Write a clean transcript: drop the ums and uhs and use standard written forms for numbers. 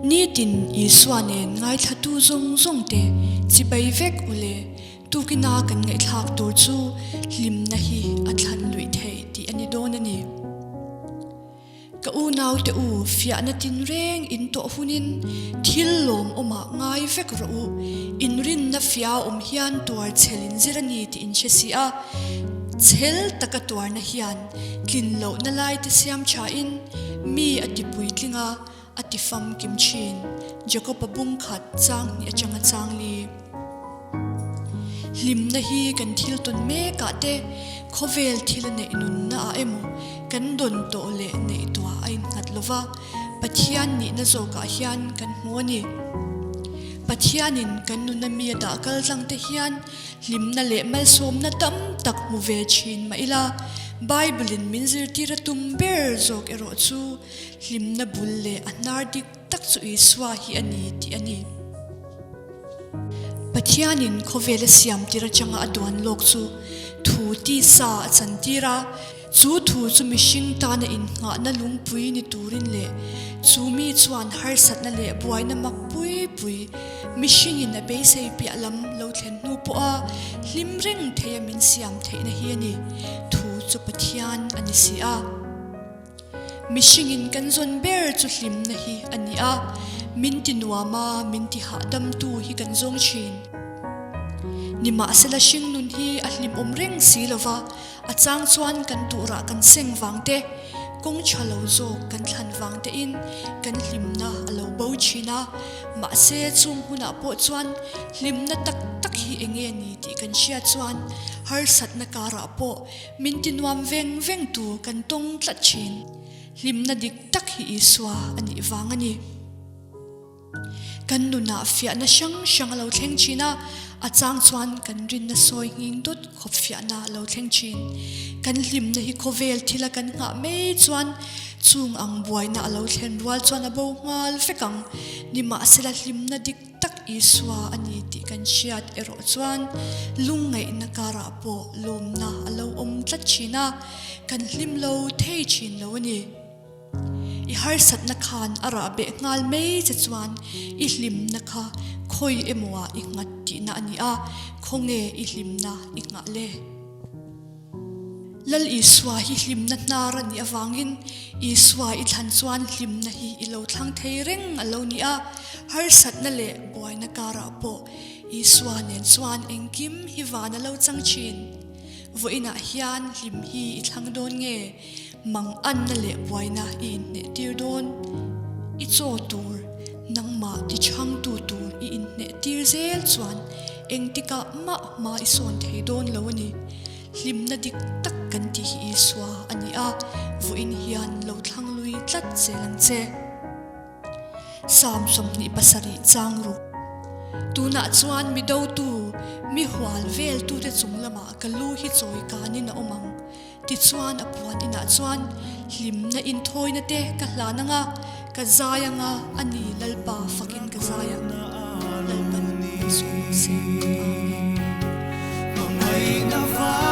Nitin Isua nen ngaithlatu zawng zawng te chibai vek u le, tukina kan ngaihthlak tur chu hlimna hi a thlan luih theih tih a ni dawn a ni. Ka unaute u, fiahna tinreng in tawh hunin thil lawmawmah ngai vek rawh u. Inrinna fia awm hian tuar chhel in zir a ni tih in hre si a. Chhel taka tuarna hian tlin lohna laite siam thain mi a ti puitling a, a ti famkim thin. Jakob-a bung khat chang hnih atanga chang li. Hlimna hi kan thil tawn mekah te, khawvel thil a neih nunna ah emaw kan dawn tawh leh neih tuah a innghat lo va, Pathian nihna zawkah hian kan hmu a ni. Pathianin kan nuna mi a dah kal tlang te hian hlimna leh malsawmna tam tak hmu ve thin mah ila, Bible-in min zirtir a tum ber zawk erawh chu hlimna bul leh a hnar dik tak chu Isua hi a ni tih a ni. Pathianin khawvela siam tir atanga a duan lawk chu thu tisa a chantir a, chu thu chu mihring tana innghahna lungpui ni turin leh chu mi chuan harsatna leh buaina mak pui pui mihringin a beisei piah lam lo thlen hnu pawha hlim reng theia min siam theihna hi a ni. Thu chu Pathian a ni si a. Mihringin kan zawn ber chu hlimna hi a ni a, min ti nuam a, min ti hahdamtu hi kan zawng thin. Nimahsela hringnun hi a hlimawm reng si lo va, a chang chuan kan tuhrah kan seng vang te, kawng tha lo zawk kan thlan vang tein kan hlimna a lo bo thin a, mahse chung hunah pawh chuan hlimna tak tak hi eng nge ni tih kan hriat chuan harsatna karah pawh Min ti nuam veng veng tu kan tawng tlat thin. Hlimna dik tak hi Isua a nih vang a ni. Kan nunah fiahna hrang hrang a lo thleng thin a, a chang chuan kan rinna sawi nghing dawt khawp fiahna a lo thleng thin. Kan hlimna hi khawvel thila kan nghah mai chuan chung ang buaina a lo thlen rual chuan a bo nghal vek ang. Nimahsela hlimna dik tak Isua a ni tih kan hriat erawh chuan lungngaihna karah pawh lawmna a lo awm tlat thin a, kan hlim lo thei thin lo a ni. I harsatna khan a rah beh nghal mai che chuan i hlimna kha khawi emaw ah i nghat tihna a ni a, khawnge i hlimna i nghah le? Lal Isua hi hlimna hnar a nih avangin Isua i thlan chuan hlimna hi i lo thlang thei reng a lo ni a, harsatna leh buaina karah pawh Isua nen chuan engkim hi van a lo chang thin. Vawiinah hian hlim hi i thlang dawn nge? Manganna leh buaina i inhneh tir dawn? I chaw tur, nangmah ti chhangtu tur i inhneh tir zel chuan engtikah mah hma i sawn thei dawn lo a ni. Hlimna dik tak kan tih hi Isua a ni a, vawiin hian lo thlang lui tlat zel ang che. Psalm 27 chang ruk. Tunah chuan mi dotu, mi hual veltute chung lamah ka lu hi chawi kanin a awm ang. Tichuan a puan inah chuan hlimna inthawina te ka hlan ang a, ka zai ang a, a ni Lalpa fakin ka zai ang. Lalpan min sawm rawh se. Amen.